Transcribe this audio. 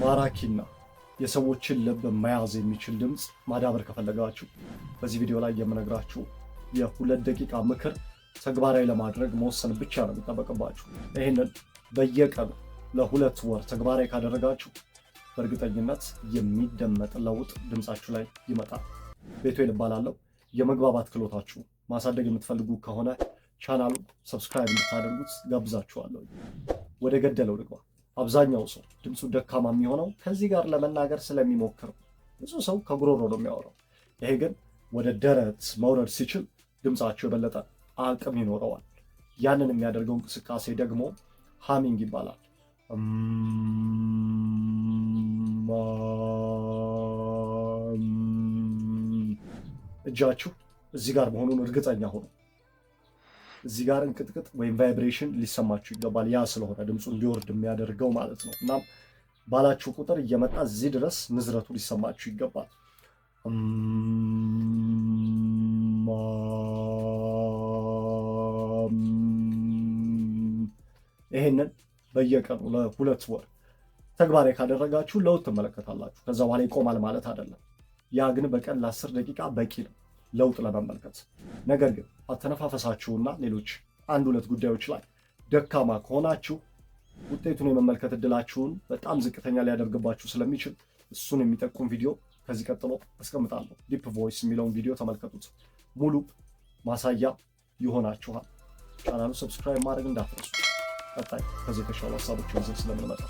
ማራኪና የሰዎችን ልብ መያዝ የሚችል ድምፅ ማዳበር ከፈለጋችሁ በዚህ ቪዲዮ ላይ የምነግራችሁ የ2 ደቂቃ ምክር ተግባራዊ ለማድረግ መወሰን ብቻ ነው የሚጠበቅባችሁ። ይህንን በየቀኑ ለ2 ወር ተግባራዊ ካደረጋችሁ በእርግጠኝነት የሚደመጥ ለውጥ ድምፃችሁ ላይ ይመጣል። ቤቱ እባላለሁ። የመግባባት ክህሎታችሁ ማሳደግ የምትፈልጉ ከሆነ ቻናሉ subscribe እንድታደርጉት ጋብዛችኋለሁ። ወደ ገደለው ልግባ። አብዛኛው ሰው ድምፁ ደካማ የሚሆነው ከዚህ ጋር ለመናገር ስለሚሞክር፣ ብዙ ሰው ከጉሮሮ ነው የሚያወራው። ይሄ ግን ወደ ደረት መውረድ ሲችል ድምፃቸው የበለጠ አቅም ይኖረዋል። ያንን የሚያደርገው እንቅስቃሴ ደግሞ humming ይባላል። እጃችሁ እዚህ ጋር መሆኑን እርግጠኛ ሁኑ። እዚህ ጋር እንቅጥቅጥ ወይም vibration ሊሰማችሁ ይገባል። ያ ስለሆነ ድምፁ እንዲወርድ የሚያደርገው ማለት ነው። እናም ባላችሁ ቁጥር እየመጣ እዚህ ድረስ ንዝረቱ ሊሰማችሁ ይገባል። ይሄንን በየቀኑ ለ2 ወር ተግባራዊ ካደረጋችሁ ለውጥ ትመለከታላችሁ። ከዛ በኋላ ይቆማል ማለት አይደለም። ያ ግን በቀን ለ10 ደቂቃ በቂ ነው ለውጥ ለመመልከት። ነገር ግን አተነፋፈሳችሁና ሌሎች አንድ ሁለት ጉዳዮች ላይ ደካማ ከሆናችሁ ውጤቱን የመመልከት እድላችሁን በጣም ዝቅተኛ ሊያደርግባችሁ ስለሚችል እሱን የሚጠቁም ቪዲዮ ከዚህ ቀጥሎ አስቀምጣለሁ። Deep voice የሚለውን ቪዲዮ ተመልከቱት። ሙሉ ማሳያ ይሆናችኋል። ቻናሉ subscribe ማድረግ እንዳትረሱ። ቀጣይ ከዚህ የተሻሉ ሀሳቦችን ይዘን ስለምንመጣ።